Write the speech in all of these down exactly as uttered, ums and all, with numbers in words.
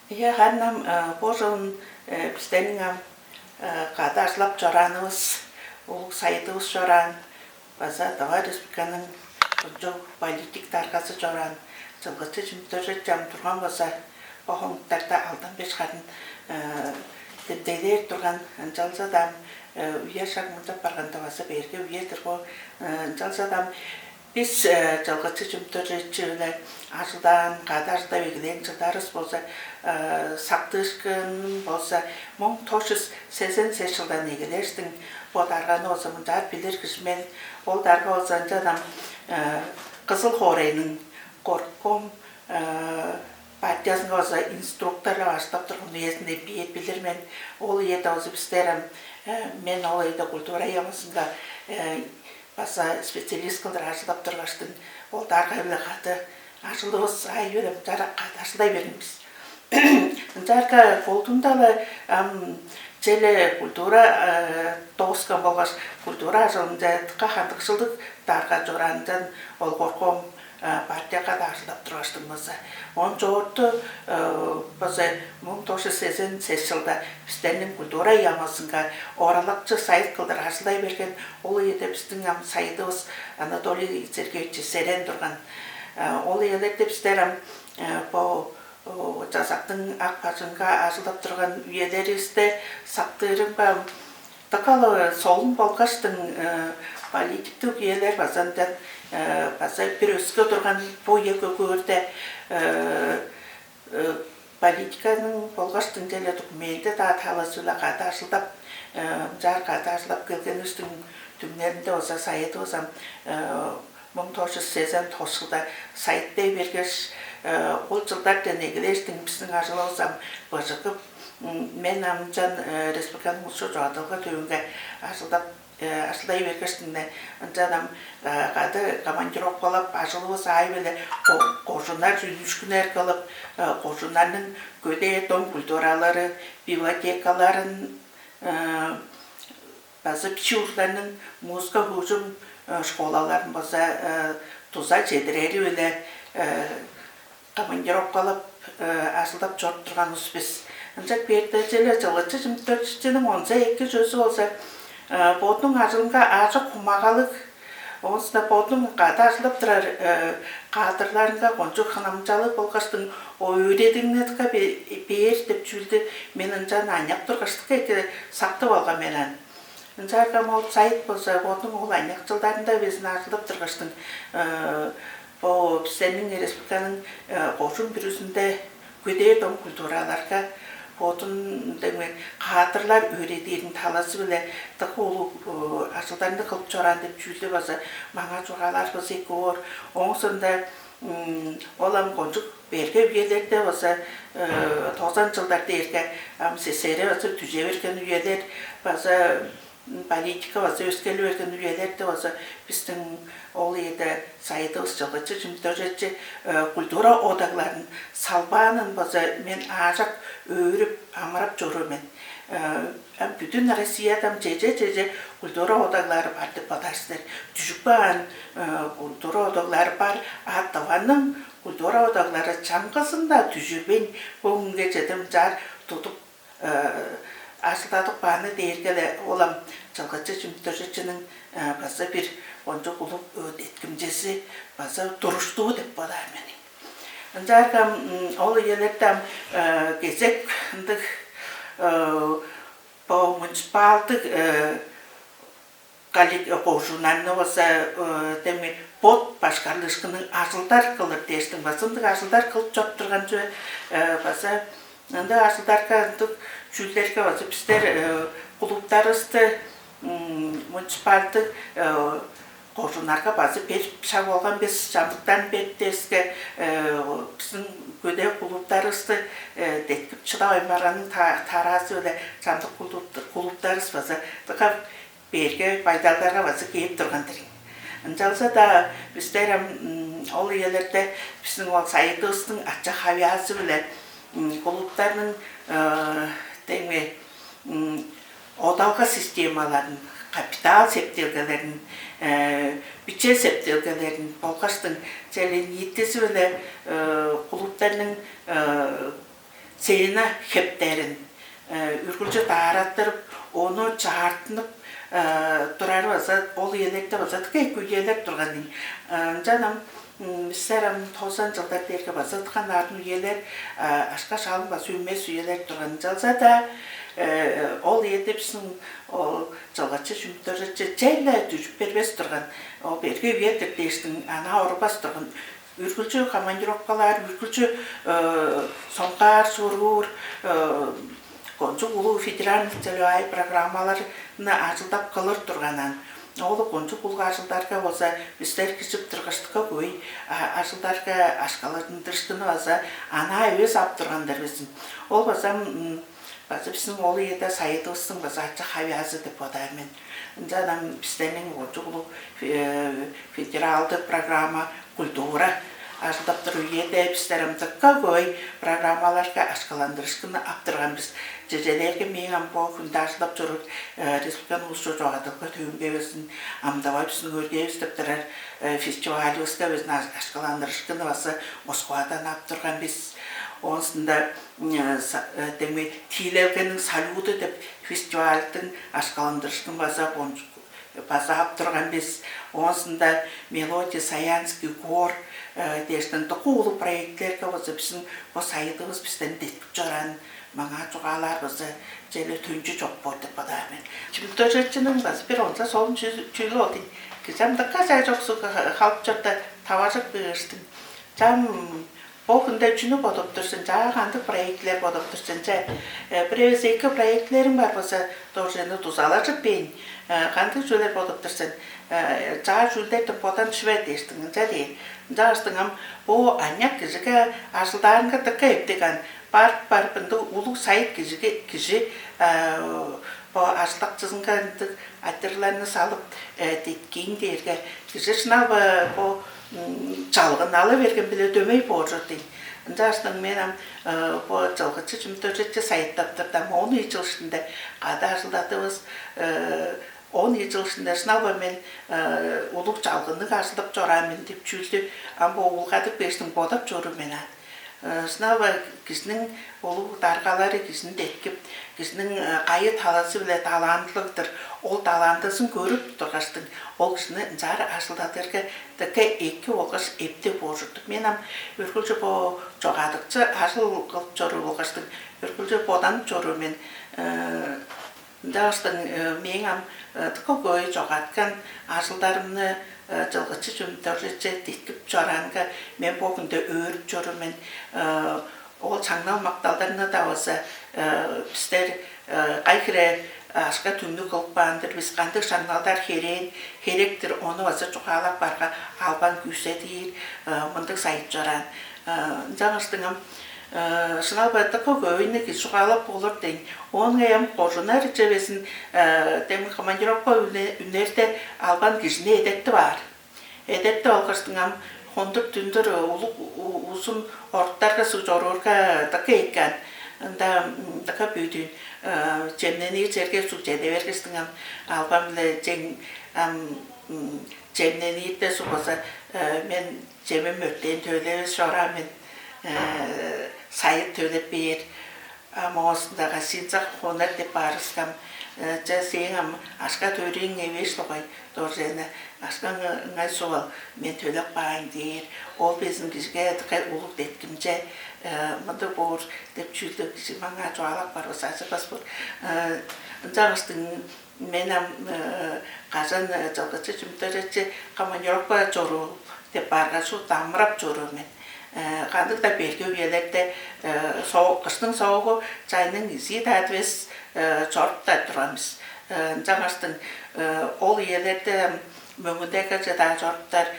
Ийе, харын ам бо чылын бистениң ам кады ажылдап чораанывыс, улуг сайыдывыс чораан, база Тыва Республиканың кончуг политик даргазы чораан Чылгычы Чимит-Доржуевич ам турган болза, бо хонуктарда алдан беш харын демдеглээр турган, ынчалза-даа ам үе-шак мынчап барганда база берге үе-дир бо. Ынчалза-даа ам бис Чылгычы Чимит-Доржуевич-биле ажылдаан, кады ажылдап эгелээн чылдарывыс болза, сактыышкыным болза, муң тос чүс сезен сес чылдан эгелээштиң бо дарганы болза мынчаар билир кижи мен. Ол дарга болза ынчан ам Кызыл хоорайның горком партиязынга болза инструктор-ла ажылдап турган үезинде бээр билир мен. Ол үеде болза бистер ам, мен ол үеде культура яамызынга база специалист кылдыр ажылдап тургаштың, ол дарга-биле кады ажылывыс аайы-биле мынчаар кады ажылдай берген бис. Ынчаарга болдунда-ла ам черле культура дооскан болгаш культура ажылынче дыка хандыкшылдыг дарга чораанындан ол горком партияга-даа ажылдап тургаштың болза. Оон чоорту болза муң тос чүс сезен сес чылда бистерниң культура яамызынга оралакчы сайыт кылдыр ажылдай берген. Ол үеде бистиң ам сайыдывыс Анатолий Сергеевич Серен турган. Ол үелерде бистер ам бо чазактың ак бажынга ажылдап турган үелеривисте сактыырымга дыка-ла солун болгаштың, политиктиг үелер база ынчан база бир өске турган бо үеге көөрде политиканың болгаштың черле документи-даа талазы-биле кады ажылдап, ынчаар кады ажылдап келгенивистиң түңнелинде болза сайыдывыс ам муң тос чүс сезен тос чылда сайыт дей бергеш, ол чылдардан эгелээштиң бистиң ажылывыс ам быжыгып, мен ам ынчан республиканың улусчу чогаадылга төвүнге ажылдап, ажылдай бергештиң-не, ынчан ам кады командировкалап, ажылывыс аайы-биле кожууннарже үнүүшкүннер кылып, кожууннарның көдээ дом культуралары, библиотекаларын, база бичии уругларның музыка-хөгжүм школаларын база дуза чедирери-биле командировкалап ажылдап чоруп турган улус бис. Ынчап кээрде черле Чылгычы Чимит-Доржуевичиниң онза эки чүвези болза, бодунуң ажылынга аажок хумагалыг, оон соонда бодунуң кады ажылдап турар кадрларынга кончуг хынамчалыг болгаштың, өөредигни дыка бээр деп чүүлдү мен ынчан аныяк тургаштың эки сактып алган мен аан. Ынчаарга ам ол сайыт болза бодунуң ол аныяк чылдарында безин ажылдап тургаштың, бо бистерниң республиканың кожуун бүрүзүнде көдээ дом культураларга бодун демги кадрлар өөредириниң талазы-биле дыка улуг ажылдарны кылып чораан деп чүүлдү база маңаа чугаалаарывыс эки боор. Ооң соонда ол ам кончуг берге үелерде база тозан чылдар дээрге ам СССР база дүже берген үелер, база политика база өскерли берген үелерде база бистиң ол үеде сайыдывыс Чылгычы Чимит-Доржуевич культура одагларын салбаанын база мен аажок өөрүп, амырап чоруур мен. Ам бүдүн Россияда ам чеже-чеже культура одаглары бар деп бодаар силер. Дүжүп каан культура одаглары бар, а Тываның культура одаглары чаңгызын-даа дүжүрбейн, бо хүнге чедир ынчаар тудуп ажылдадып кааны дээрге-ле ол ам Чылгычы Чимит-Доржуевичиниң база бир кончуг улуг деткимчези, база туруштуу деп бодаар мен. Ынчаарга ам ол үелерде ам кезек ындыг бо муниципалдыг кожууннарны база демги бот башкарылыышкынын ажылдар кылыр дээштиң база ындыг ажылдар кылып чоруп турган чүве. База ындыг ажылдарга, ындыг чүүлдерге база бистер клубтарывысты муниципалдыг кожууннарга база берип шаг болган бис, чамдыктарын берип дээривиске, бистиң көдээ клубтарывысты деткип шыдавайн барганының тараазы-биле чамдык клубтарывыс база дыка берге байдалдарга база кээп турган-дыр ийин. Ынчалза-даа бистер ам ол үелерде бистиң ол сайыдывыстың ача-хавыяазы-биле клубтарның демги одалга системаларын, капитал септелгелерин, бюджет септелгелерин болгаштың черле ниитизи-биле клубтарның сцена хептерин үргүлчү даараттырып, ону чаартынып турары база ол үелерде база дыка эки үелер турган ийин. Ынчан ам бистер ам тозан чылдар дээрге база дыка нарын үелер, ашка-шалың база үнмес үелер турган. Ынчалза-даа ол үеде бистиң ол чылгычы чүмүттүрүчү черле дүжүп бербес турган, ол берге үе-дир дээштиң, анаа орубас турган. Үргүлчү командировкалаар, үргүлчү соңгаар суруур, кончуг улуг федеральный целевая программаларны ажылдап кылыр турганан. Ол кончуг улуг ажылдарга болза бистер киржип тургаштыкка хөй ажылдарга ашкаландырышкыны база анаа эвес ап турган-дыр безин. Ол база база бистиң ол үеде сайыдывыстың база ачы хавязы деп бодаар мен. Ынчан ам бистерниң кончуг улуг федералдык программа культура ажылдап турар үеде бистер ам дыка хөй программаларга ашкаландырышкыны ап турган бис. Чежелээрге мээң ам бо хүнде ажылдап чоруур республиканың улусчу чогаадылга төвүнге безин ам давай бистиң өргээвис деп турар фестивалывыска безин ашкаландырышкыны база Москвадан ап турган бис. Оонсунда демги тиилелгениң салюты деп фестивальдың ашкаландырышкын база база ап турган бис. Оонсунда мелодия саянский хор дээштен дыка улуг проектилерге база бистиң бо сайыдывыс бистен деткип чораан, маңаа чугаалаар база черле төнчү чок боор деп бодаар мен. Чимдожечиниң база бир онза солун чүүлү ол дейн. Кижи ам дыка чай чоксу халып чорда таважык быыштың. Чам бо хүнде чүнү бодуп тур сен, чаа кандыг проектилер бодуп тур сен, че бир эвес эки проектилериң бар болза, тоже дузалажып бээн, кандыг чүүлер бодуп тур сен, чаа чүүлдерден бодан чүве дээштиң, ынча дээр. Ынча ырстың ам бо аныяк кижиге ажылдаарынга дыка эптиг ан, барып барып ындыг улуг сайыт кижиге кижи бо ажылдакчызынга ындыг айтырларны салып деткиин дээрге, кижи шынал бо чалгын ала берген-биле дөмей боор чор дейн. Ынчаштың мен ам бо чылгычы чүмдөржетче сайыттаптырдам, он ый чыл иштинде кады ажылдадывыс. Он ий чыл иштинде шынал бо мен улуг чалгынныг ажылдап чораан мен деп чүүлдү ам бо улгадып бээштиң бодап чоруур мен аан. Шынал бо кижиниң улуг даргалары кижини деткип, кижиниң кайы талазы-биле талантылыг-дыр, ол талантызын көрүп тургаштың, ол кижини ынчаар ажылдадырга дыка эки болгаш эптиг боор чордук. Мен ам үргүлчү бо чогаадыкчы ажыл кылып чоруур болгаштың, үргүлчү боданып чоруур мен. Ынчаштың мээң ам дыка хөй чогааткан ажылдарымны чылгычы чүмдөржече деткип чораанга, мен бо хүнде өөрүп чоруур мен. Ол чаңнал макталдарны-даа база бистер кай хире ашка түңнү кылып каан-дыр бис, кандыг шаңналдар херээн херек-тир, ону база чугаалап барга албан күүседир мындыг сайып чораан. Ынчангаштың ам шынал байтыкка көйнү чугаалап болур дең. Оон ам кожунар чевезин дем командировка үнерде албан кижини эдертип аар. Эдерти алгыртыңам, хондур-дүндүр улуг узун оруктарга суг чоруурга дыка экен. Ында дыка бүүдүн чемненир черге суг чеде бергистиңем, албам-биле чең ам чемнениирде суг база мен чемим өртээн төлевис чораан мен, сайыт төлеп бээр. А моосунда гостиница хонар деп баарыскам, че сээң ам ашка төрүң эвээш болгай, доржене ашкаң ыңай сувал, мен төлеп каайн дээр. Ол безин кижиге дыка улуг деткимче мындыг боор деп чүүлдө кижи маңаа чугаалап барбас, ажырбас боор. Ынчангыштың мен ам кажан чылгычы чүмтөречи командировка чоруур деп баарга, шуут амырап чоруур мен. Кандыг-даа берге үелерде кыштың соогу, чайның изии-даа дивес, чоруп-даа турган бис. Ынчангаштың ол үелерде мөңүндеге чыдаа чоруптар,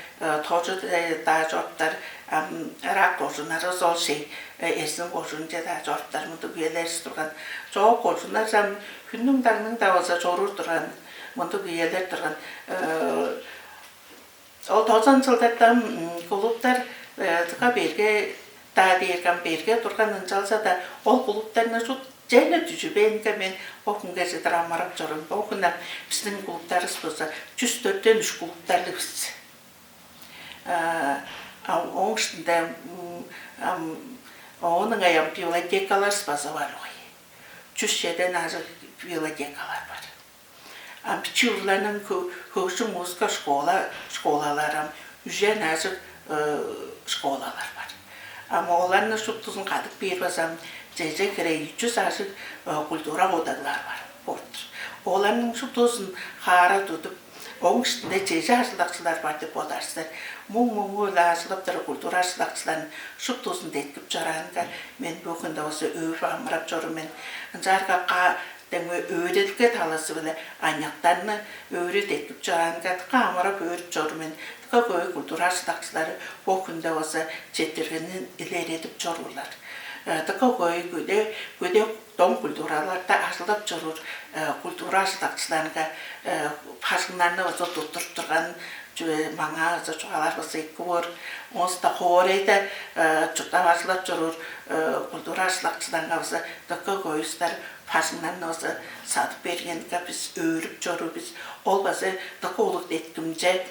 тожу даа чоруптар, ырак кожуннарывыс ол шей, эрзин кожунче даа чоруптар мындыг үелерис турган. Чоок кожуннар чам хүннүң дагның-даа болза чоруур турган мындыг үелер турган. Ол тозан чылдарда клубтар дыка берге даа дээргем берге турган, ынчалза-даа ол клубтарны шут чене дүжүбээнге мен бо хүнге чедир амырап чоруур. Бо хүн ам биздиң клубтарывыс болза чүс дөртен үш клубтарлыг бис. А ооң иштинде ам Оон ыңай ам библиотекалар база бар болгай. Чүс чеден ажыг библиотекалар бар. Ам бичии уругларның хөгжүм музыка школа школалар ам үжен ажыг школалар бар. Ам оларны шуптузун кадып бээр базам чеже хире үч чүс ажыг культура одаглар бар болуптур. Оларның шуптузун хаара тудуп, ооң иштинде чеже ажылдакчылар бар деп бодаар силер. Муң-муңу-ла ажылдап турар культура ажылдакчыларын шуптузун деткип чораанга, мен бөгүнде болза өөрүп амырап чоруур мен. Ынчаарга ка деңе өөредилге талазы-биле аныяктарны өөрү деткип чораанга, дыка амырап өөрүп чоруур мен. Дыка хөй культура ажылдакчылары бо хүнде болза четтиргенин илередип чоруурлар. Дыка хөй көде көде дом культураларда ажылдап чоруур культура ажылдакчыларынга бажыңнарны база туттуруп турган чүве маңаа база чугаалаар болза эки боор. Оонсута хоорайда чурттап ажылдап чоруур культура ажылдакчыларынга база дыка көйүстер бажыңнарны база садып бергенге бис өөрүп чоруур бис. Ол база дыка улуг деткимче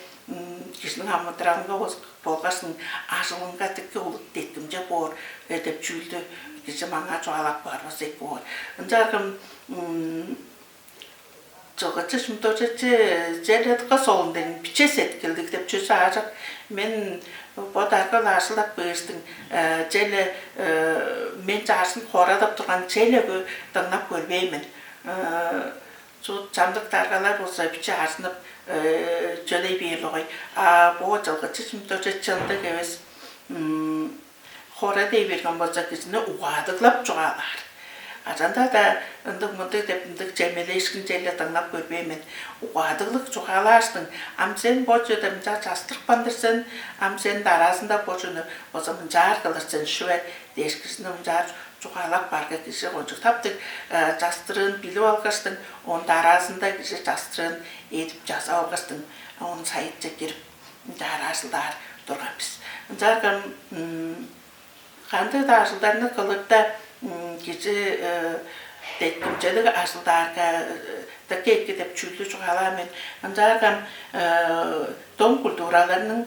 кижиниң амыдыралынга болгаш ажылынга дыка улуг деткимче боор деп чүүлдү кижи маңаа чугаалап каар болза эки боор. Ынчаарга Чылгычы Чимдожечи черле дыка солун дег, биче сеткилдиг деп чүзү аажок. Мен бо дарга-ла ажылдап кээштиң, черле мен чаарсын хорадап турган черле дыңнап көрбээн мен. Чамдык даргалар болза биче ажынып чөлей бээр болгай. А бо Чылгычы Чимдожечи ындыг эвес. Хора дей берген болза, кижини угаадыглап чугаалаар. Ачанда-даа ындыг-мындыг деп ындыг чемелээшкин черле дыңнап көрбээн мен. Угаадыглыг чугаалааштың, ам сен бо чүведе мынчаар частырыпкан-дыр сен, ам сен дараазында бо чүвени база мынчаар кылыр сен шүве дээш, кижини мынчаар чугаалап баарга, кижи кончуг таптыг частырыын билип алгаштың, оон дараазында кижи частырыын эдип чазап алгаштың, оон сайытче кирип, мынчаар ажылдаар турган бис. Ынчаарга кандыг-даа ажылдарны кылырда, кижи деткимчелиг ажылдаарга дыка эки деп чүүлдү чугаалаан мен. Ынчаарга дом культураларының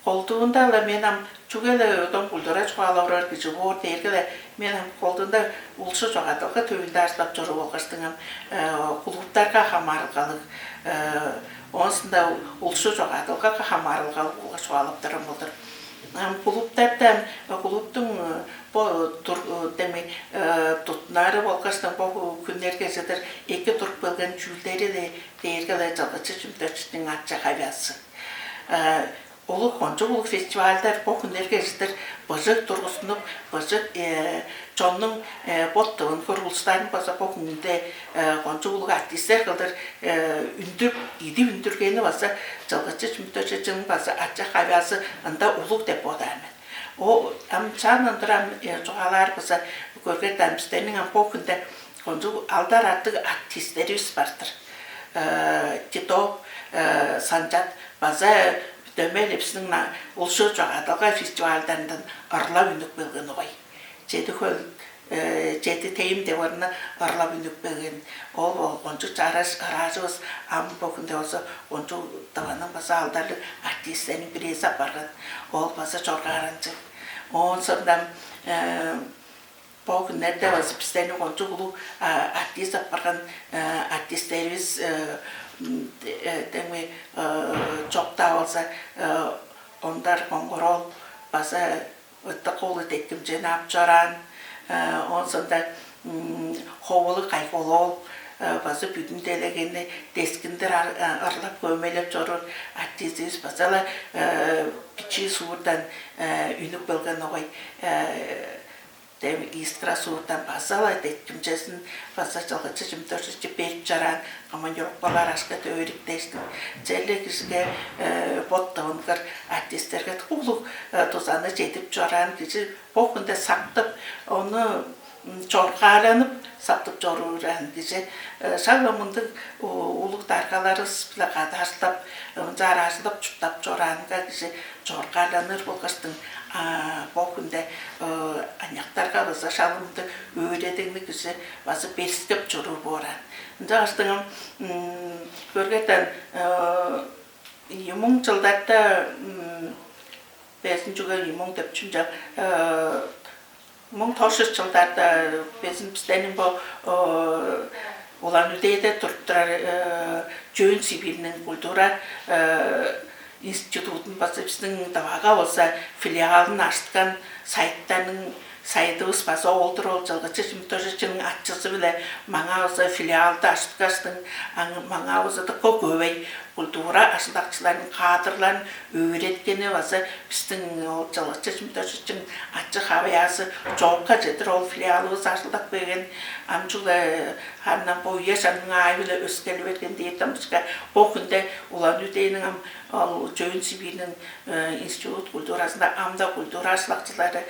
колдуунда-ла мен ам чүге-ле дом культура чугаалап орар кижи боор дээрге-ле, мен ам колдуунда улусчу чогаадылга төвүнде ажылдап чоруур болгаштың ам клубтарга хамаарылгалыг, оонсунда улусчу чогаадылгага хамаарылгалыг болгаш чугаалап турар болдур. Ам клубтарда, клубтуң бо тур демей тутнары болгаштың бо хүннерге чедир эки туруп келген чүүлдери дээрге-ле Чылгычы Чимдечиниң ачы-хавязы. Улуг, кончуг улуг фестивальдар бо хүннерге чедир быжыг тургустунуп, быжыг чоннуң бот-тывын, курулуштарын база бо хүнүнде кончуг улуг артистер кылдыр үндүр идип үндүргени база Чылгычы Чимдечиниң база ачы-хавязы ында улуг деп бодаар мен. О ам чаан ындыр ам чугаалаар база көргерден, бистерниң ам бо хүнде кончуг алдар артыг артистеривис бар-дыр. Титов Санчат база дөмей-ле бистиң улусчу чогаадылга фестивальдарындан ырлап үнүп келген огай. Чеди хөл, чеди тейим деп орунну ырлап үнүп келген. Ол ол кончуг чараш ыраажывыс, ам бо хүнде болза кончуг Тываның база алдарлыг артистериниң бирээзи апарган. Ол база чоргааранчыг. Оон соондан бо хүннерде база бистерни кончуг улуг артист апарган артистеривис демги чок-даа болза, Ондар Коңгур-оол база ыттык улуг деткимчени ап чораан. Оон соонда Ховулуг Кайгал-оол база бүдүн делегейни дескиндир ырлап, хөөмейлеп чоруур артистивис, база-ла бичии суурдан үнүп келген огай. Дем Искра суурдан база-ла деткимчезин база Чылгычы Чимдешевич берип чораан, командировкалар ашка-дөө эриктээштиң. Черле кижиге, бот-тывынгыр артистерге улуг дузаны чедирип чораан кижи бо хүнде сактып, ону чоргааланып сактып чоруур кижи. Шак-ла мындыг улуг даргаларывыс-биле кады ажылдап, ынчаар ажылдап, чурттап чораанынга кижи чоргааланыр болгаштың, бо хүнде аныяктарга база шак-ла мындыг өөредигни кижи база берскеп чоруур боор аан. Ынчангаштың ам көргерден ийи муң чылдарда, безин чүге ийи муң деп чүнче, Муң тос чүс чылдарда безин бистениң бо Улан-Үдээде туруп турар Чөөн Сибирьниң культура институтун база, бистиң Тывага болза филиалын ажыткан сайыттарның сайыдывыс база ол-дур. Ол Чылгычы Чимит-Доржуевичиниң ачызы-биле маңаа база филиалды ажыткаштың, аңаа маңаа база дыка көвей культура ажылдакчыларын, кадрларын өөреткени база бистиң ол Чылгычы Чимит-Доржуевичиниң ачы-хавыяазы чоокка чедир ол филиалывыс ажылдап келген. Ам чүгле харын ам бо үе-шагның аайы-биле өскерли берген дээрден башка, бо хүнде Улан-Үдээниң ам ол Чөөн Сибирьниң институт культуразында ам-даа культура ажылдакчылары,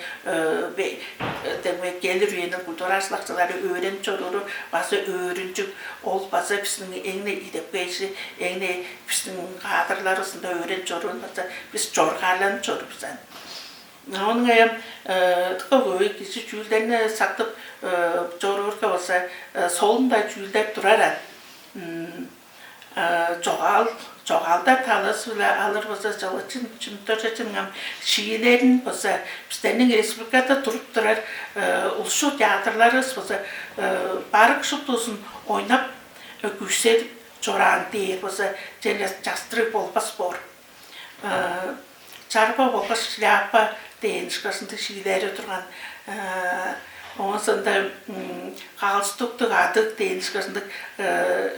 демек, келир үениң культура ажылдакчылары өөренип чорууру база өөрүнчүг. Ол база бистиң эң-не идепкейжи, эң-не бистиң кадрларывыс ында өөренип чоруурун база бис чоргаарланып чоруур бис аан. Оон ыңай ам дыка хөй кижи чүүлдерни сактып чоруурга болза, солун-даа чүүлдер турар аан. Чогаал, чогаалдар талазы-биле алыр болза, Чылгычы Чимит-Доржуевичиниң ам шиилерин болза, бистерниң республикада туруп турар улусчу театрларывыс болза барык шуптузун ойнап, күүседип чораан дээр болза, черле частырыг болбас боор. Чарба болгаш шляпа дээн ышкаш ындыг шиилери турган. Оон соонда галстуктуг адыг дээн ышкаш ындыг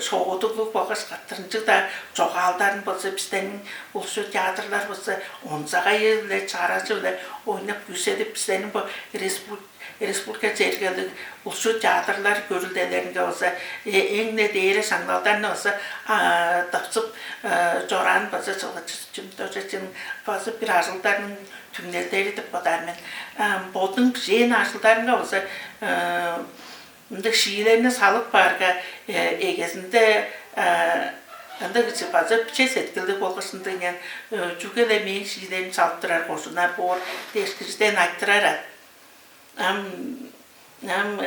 шоодуглуг болгаш каттырынчыг-даа чогаалдарын болза, бистерниң улусчу театрлар болза онзагайы-биле, чаражы-биле ойнап, күүседип, бистерниң бо республика чергелиг улусчу театрлар көрүлделеринге болза эң-не дээре шаңналдарны болза тыпсып чораан база Чылгычы Чимит-Доржуевичиниң база бир ажылдарының түңнелдери деп бодаар мен. Бодунуң бижээн ажылдарынга болза ындыг шиилерни салып баарга, эгезинде ындыг кижи база биче сеткилдиг болгаш ындыг ыйнаан, чүге-ле мээң шиилеримни салып турар кожууннар боор дээш, кижиден айтырар аан. Ам, ам,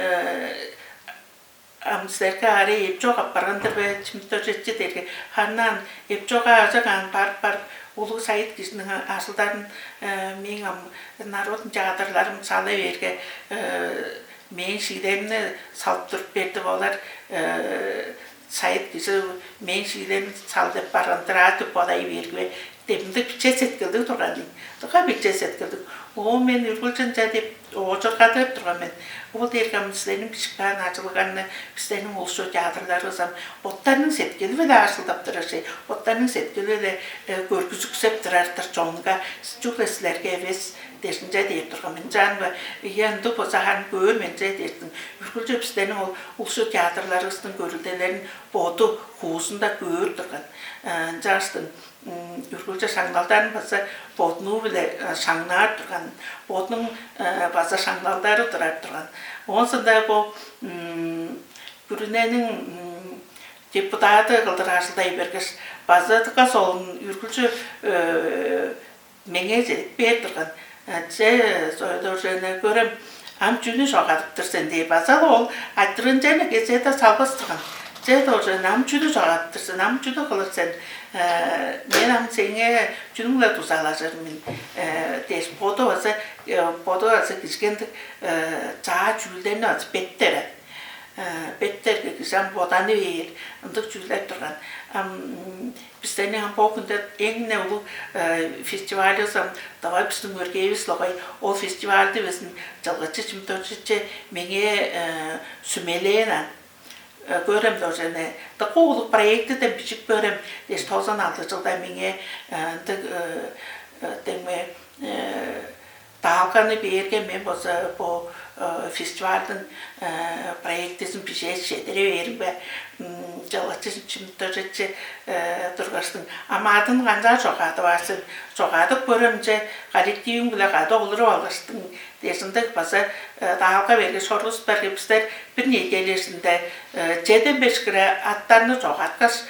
ам силерге арай эпчок апарган-дыр бе, Чимит-Доржуевич дээрге, харын аан эпчок аажок аан барып-барып, улуг сайыт кижиниң ажылдарын мээң ам народный театрларым сала бээрге, мээң шиилеримни салып туруп берди, олар сайыт кижи мээң шиилеримни сал деп барган-дыр аа деп бодай бээрге, деп ындыг биче сеткилдиг турган ийин. Дыка биче сеткилдиг. Оо, мен үргүлчү ынча деп оожургадыр турган мен. Ол дээрге ам силерниң бижип каан ажылыңарны бистерниң улусчу театрларывыс ам боттарының сеткили-биле ажылдап турар чүве, боттарының сеткили-биле көргүзүксеп турар-дыр чонга, чүгле силерге эвес дээш, ынча дээр турган мен. Ынчан бе, ийе, ындыг болза, харын көөр мен че дээштиң. Үргүлчү бистерниң ол улусчу театрларывыстың көрүлделерин боду хуузунда көөр турган. Ынчангаштың үргүлчү шаңналдарын база бодунуу-биле шаңнаар турган, бодунуң база шаңналдары турар турган. Оон соонда бо күрүнениң депутаты кылдыр ажылдай бергеш, база дыка солун, үргүлчү меңээ чедип бээр турган. «Че, Зоя Доржуевна, көрем, ам чүнү чогаадып тур сен?» — дээр. База-ла ол айтырыынче кезээде салбас турган. «Че, Доржуевна, ам чүнү чогаадып тур сен, ам чүнү кылыр сен? Мен ам сеңээ чүнүң-биле дузалажыр мен?» — дээш, боду база, боду база кижи ындыг чаа чүүлдерни база беттер. Беттерге кижи ам боданы бээр ындыг чүүлдер турган. Ам бистерниң ам бо хүнде эң-не улуг фестивалывыс ам давай бистиң өргээвис-ле кой. Ол фестивальды безин Чылгычы Чимит-Доржуевич меңээ сүмелээн аан. «Көрем, Доржуевна, дыка улуг проектиден бижип көрем» дээш, тозан алды чылда меңээ ындыг деңме даалганы бээрге, мен болза бо фестивальдың проектизин бижээш чедире бээримге, Чылгычы Чимит-Доржуевич тургаштың: «Ам адын канчаар чогаадып аар сен? Чогаадып көрем че, коллективиң-биле кады олуруп алгаштың» дээш, ындыг база даалга бергеш, оргузуптарга, бистер бир неделя иштинде чеден беш хире аттарны чогааткаш,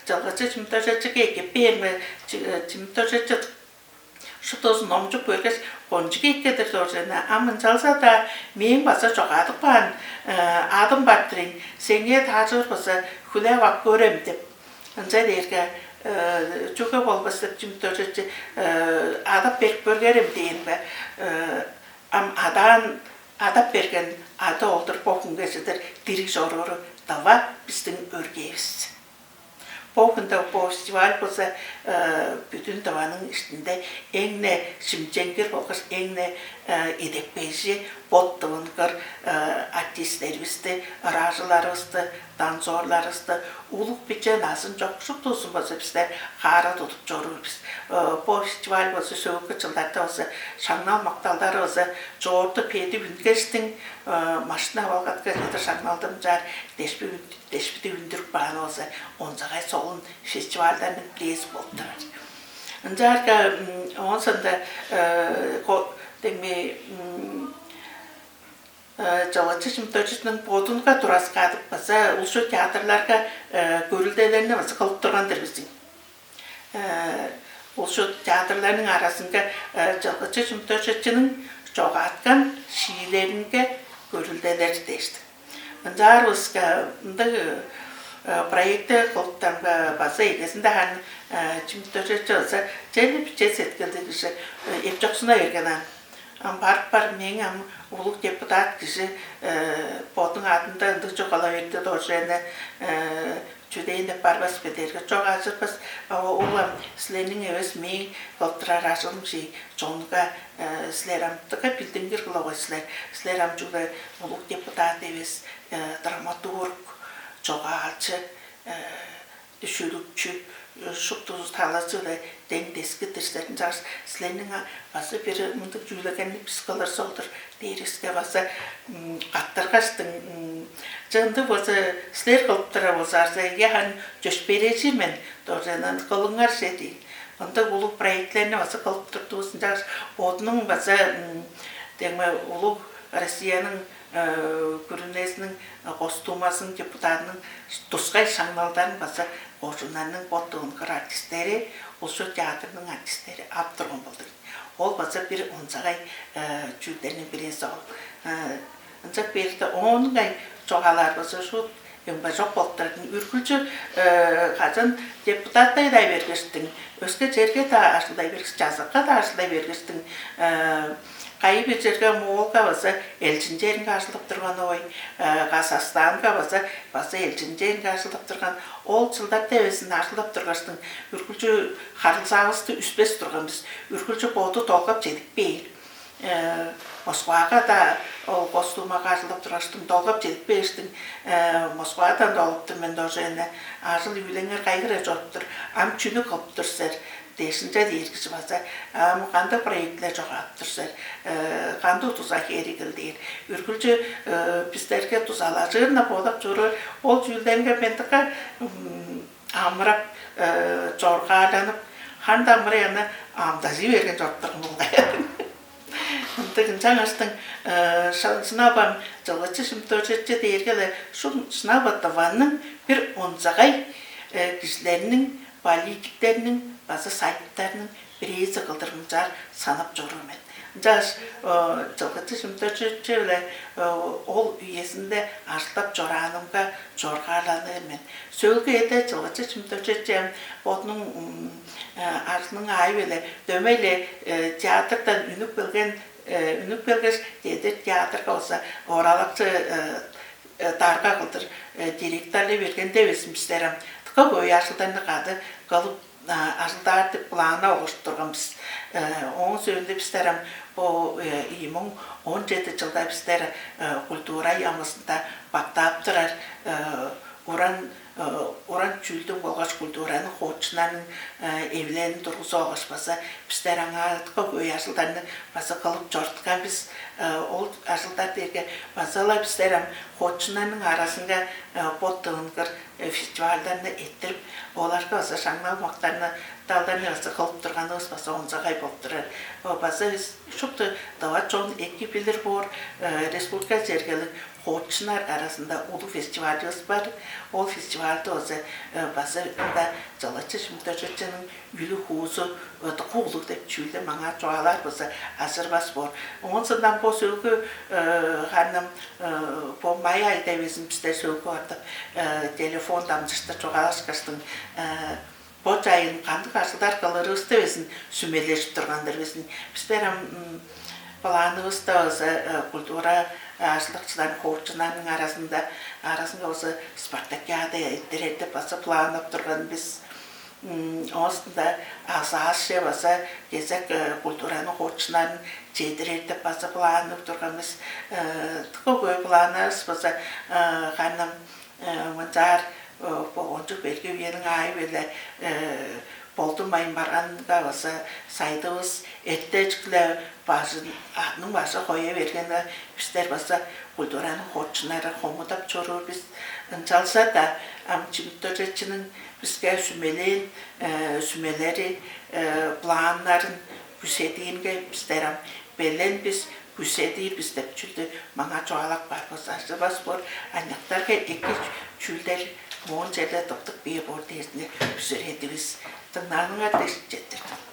Чылгычы Чимит-Доржуевичиге эккеп бээримге, Чимит-Доржуевич шуптузун номчуп көргеш: «Кончуг эки-дир, Доржуевна, ам ынчалза-даа мээң база чогаадып каан адым бар-дыр ийин, сеңээ тааржыр болза, хүлээп ап көрем» — деп. Ынча дээрге, «Чүге болбас» — деп, Чимит-Доржуевич адап берип көрерим дээн бе. Ам адаан адап берген ада-оолдар бо хүнге чедир дириг чорууру дава бистиң өргээвис. Бо хүнде бо фестиваль болза бүдүн Тываның иштинде эң-не шимченгир болгаш эң-не идепкейжи, бот-тывынгыр артистеривисти, ыраажыларывысты, танцорларывысты, улуг-биче назын чок шуптузун болза бистер хаара тудуп чоруур бис. Бо фестиваль болза сөөлгү чылдарда болза шаңнал-макталдары болза чоорту бедип үнгештиң, машина-балгатка чедир шаңналдамчаар дешпи дешпиди үндүрүп кааны болза, онзагай солун фестивальдарның бирээзи болуп турар. Ынчаарга оон соонда деңме Чылгычы Чимитовичиниң бодунга тураскаадып база улусчу театрларга көрүлделерни база кылып турган-дыр бис ийин. Улусчу театрларның аразынга Чылгычы Чимитовичиниң чогааткан шиилеринге көрүлделер дээштиң. Ынчаарывыска ындыг проектти кылыптарынга база эгезинде харын Чимитович база черле биче сеткилдиг кижи эпчоксуна берген аан. Ам барып бар мээң ам улуг депутат кижи бодуң адында ындыг чугала берди, тоже эне чүдээн деп барбас бе дээрге, чок, ажырбас. Ол ам силерниң эвес, мээң кылып турар ажылым чий, чонга силер ам дыка билдингир кылып силер. Силер ам чүгле улуг депутат эвес, драматург, чогаалчы, дүшүлүкчү, шупту талазы-биле дең дески дирзерин чагыш, силерниң база бир мындыг чүүлегенни бис кылыр солдур дээривиске база каттыргаштың, чыынды база силер кылып турар болзаарза, эге харын чөпшээрежир мен, доржанан кылыңар че дейн. Ындыг улуг проектилерни база кылып турдувус, ынчангаш бодунуң база деңме улуг Россияның күрүнезиниң Госдумазының депутатының тускай шаңналдарын база кожуннарның бот-дывынгыр артисттери, улусчу театрның артисттери ап турган болду. Ол база бир онзагай чүүлдерниң бирээзи ол. Ынчап бээрде оонуңай чугаалаар болза, шуут эмгежок болуп турар. Үргүлчү кажан депутаттай-даа бергештиң, өске черге-даа ажылдай бергеш, чазакка-даа ажылдай бергештиң, кайы бир черге Моолга база элчинчээринге ажылдап турган, ой, Казахстанга база база элчинчээринге ажылдап турган. Ол чылдарда эвезин ажылдап тургаштың, үргүлчү харылзаавысты үспес турган бис. Үргүлчү боду долгап чедип бээр. Москвага-даа ол Госдумага ажылдап тургаштың, долгап чедип бээштиң, Москвадан долуптур мен тоже эне, ажыл-үүлеңер кайгыра чоруптур, ам чүнү кылып тур силер дээшинче дээргижи база, ам кандыг проектилер чогаап тур силер, кандыг дуза херигил дээр. Үргүлчү бистерге дузалажырына бодап чоруур ол чүүлдеринге мен дыка амырап, чоргааланып, ханда амырай аны амдажы берген чоруптарган болгай. Ындыг ынчангаштың шынап ам Чылгычы Шимтожечче дээрге-ле шум шынап Тываның бир онзагай кижилерниң, политиктерниң база сайыттарның бирээзи кылдыр мынчаар санап чоруур мен. Ынчангаш Чылгычы Шимтожечче-биле ол үезинде ажылдап чораанымга чоргаарланыр мен. Сөөлгү эде Чылгычы Шимтожечче бодунуң ажылының аайы-биле дөмей-ле театрдан үнүп келген, үнүп келгеш, дедир театрга болза оралакчы дарга кылдыр директорлай бергенде безин бистер ам дыка хөй ажылдарны кады кылып ажылдаар деп планнап олуруп турган бис. Ооң сөөлүнде бистер ам бо ийи муң он чеди чылда бистер культура яамызында бактаап турар уран уран чүүлдүң болгаш культураның хоочуннарның эвилелин тургузуп алгаш база бистер аңаа дыка хөй ажылдарны база кылып чоруткан бис. Ол ажылдар дээрге база-ла бистер ам хоочуннарның аразынга бот тывынгыр фестивальдарны эрттирип, оларга база шаңнал мактарны далдарны база кылып турганывыс база онзагай болуп турар. База бис шупту дава чон эки билир боор, республика чергелиг хоочуннар аразында улуг фестивальывыс бар. Ол фестивальды база база ында Чылгычы Шимтожеччениң үлүг-хуузу дыка улуг деп чүүлдү маңаа чугаалаар база ажырбас боор. Оон соондан бо сөөлгү ханным бо май айда безин бистер сөөлгү бардып телефон дамчыштыр чугаалашкаштың, бо чайын кандыг ажылдар кылырывысты безин сүмележип турган-дыр безин. Бистер ам Планывыста база культура ажылдакчыларын, хоочуннарның аразында аразынга база спартакиада эрттирер деп база планнап турган бис. Оозунда азаашче база кезек культураның хоочуннарын чедирер деп база планнап турган бис. Тыка көй планнарывыс база ханам мынчаар богончук берги үениң аайы-биле болдунмайн барганга база сайдывыс эртежикле бажын адының бажы хоя бергенге бистер база культураның хоочуннары хомудап чоруур бис. Ынчалза-даа ам чимитторжеччиниң биске сүмелээн сүмелери, планнарын күзедиинге бистер ам белен бис, күзедир бис деп чүлдү маңаа чугаалап каар болза, ажывас боор аныяктарга эки чүүлдер моон черде тыптып бээр боор дээрзинге бүзүредивис. Дыңнааныңар дээш четтирдим.